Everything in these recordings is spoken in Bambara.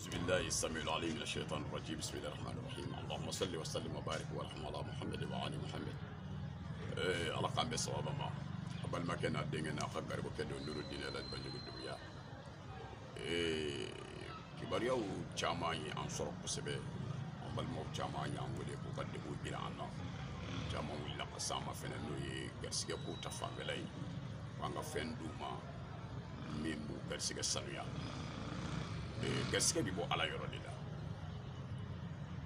بالله السميع العليم من الشيطان الرجيم. بسم الله الرحمن الرحيم. اللهم صل وسلم وبارك وارحم على محمد وعلى محمد. Ala k'an bɛn sawaba ma. A balimakɛ n'a denkɛ n'a ka garibukɛ don Nurudine Elhaji Banjugu Dunbiya. Kibaruyaw caman ye an sɔrɔ kosɛbɛ. An balimaw caman y'an wele k'u ka degun jira an na. Caman wulila ka s'an ma fɛnɛ, n'o ye garisigɛ ko ta fanfɛla ye, k'an ka fɛn d'u ma min b'u garisigɛ sanuya. Garisigɛ bɛ bɔ Ala yɔrɔ de la.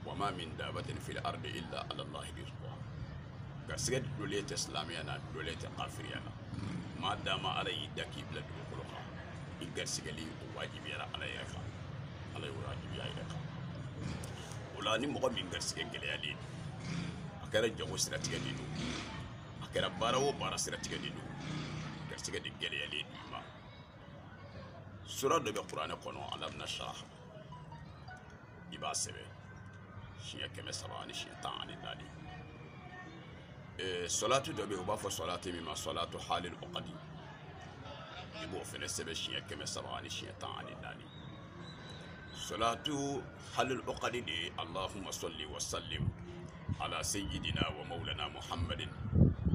Wa ma min dabatin fil ardi illa ala Allahi rizquha. Garisigɛ dolen tɛ silamɛya la, dolen tɛ kafiriya la. Maa dama Ala y'i da k'i bila dugukolo kan, i garisigɛli o wajibiyara Ala yɛrɛ kan. Ala y'o wajibiya yɛrɛ kan. O la, ni mɔgɔ min garisigɛ gɛlɛyalen don, a kɛra jago siratigɛ de don, a kɛra baara o baara siratigɛ de don, garisigɛ de gɛlɛyalen don i ma, sura dɔ bɛ kuranɛ kɔnɔ, alam nashrah, i b'a sɛbɛn siɲɛ 314. Sɔlatu dɔ bɛ yen, u b'a fɔ sɔlatu min ma sɔlatu halil uqadi, i b'o fɛnɛ sɛbɛn siɲɛ 314. Sɔlatu halil uqadi de ye: Allahumma salli wa sallim ala sayyidina wa maulana Muhammadin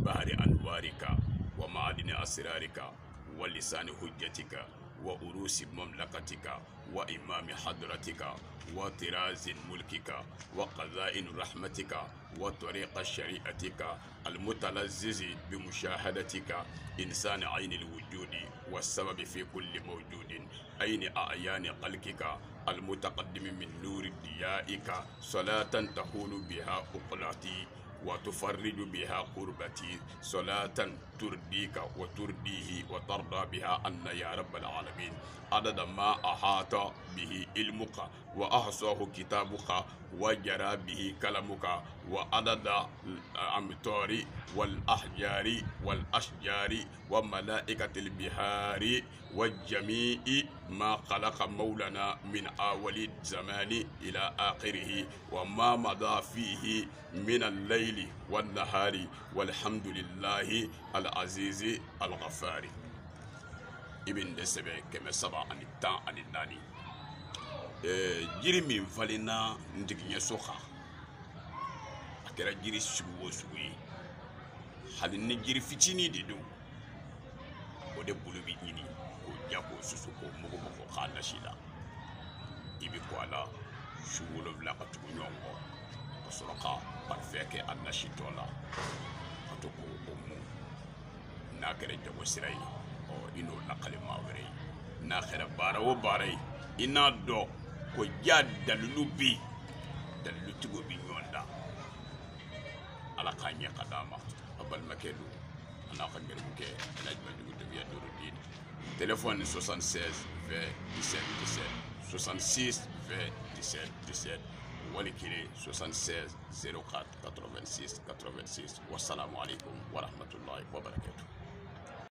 bahari anwarika wa ma'adini asrarika wa lisani hujjatika wa urusi mamlakatika wa imami hadratika wa tirazin mulkika wa qaza'in rahmatika wa tariqa shari'atika almutalazzizi bimushahadatika insani ayni alwujudi والسبب في كل موجود أين أعيان خلقك المتقدم من نور ضيائك، صلاة تحول بها عقلتي وتفرج بها قربتي، صلاة ترديك وترديه وترضى بها عنا يا رب العالمين، عدد ما أحاط به علمك وأحصاه كتابك وجرى به كلامك، وعدد الأمطار والأحجار والأشجار وملائكة البحار وجميع ما خلق مولانا من أول الزمان إلى آخره وما مضى فيه من الليل والنهار، والحمد لله العزيز الغفار. I bɛ nin de sɛbɛn 314. Jiri min falenna ntigiɲɛso kan, a kɛra jiri sugu o sugu ye, hali ni jiri fitinin de don, o de bolo bɛ ɲini k'o ja, k'o susu, k'o mugu bɔ, k'o k'a nasi la. I bɛ ko a la su 7 ka tugu ɲɔgɔn kɔ, ka sɔrɔ ka parifɛn kɛ a nasi tɔ la, ka to k'o o mun. N'a kɛra jago sira ye, ɔ, i n'o lakale maa wɛrɛ ye. N'a kɛra baara o baara ye, i n'a dɔn ko ja dalilu bɛ yen, dalilutigiw bɛ ɲɔgɔn da. Ala k'a ɲɛ ka d'a ma. A balimakɛ don, a n'a ka garibukɛ Elhaji Banjugu Dunbiya Nurudine. Téléphone 76 20 17 17, 66 20 17 17, wali kelen 76 04 86 86. Wassalamu alaikum warahmatullahi wabarakatuh.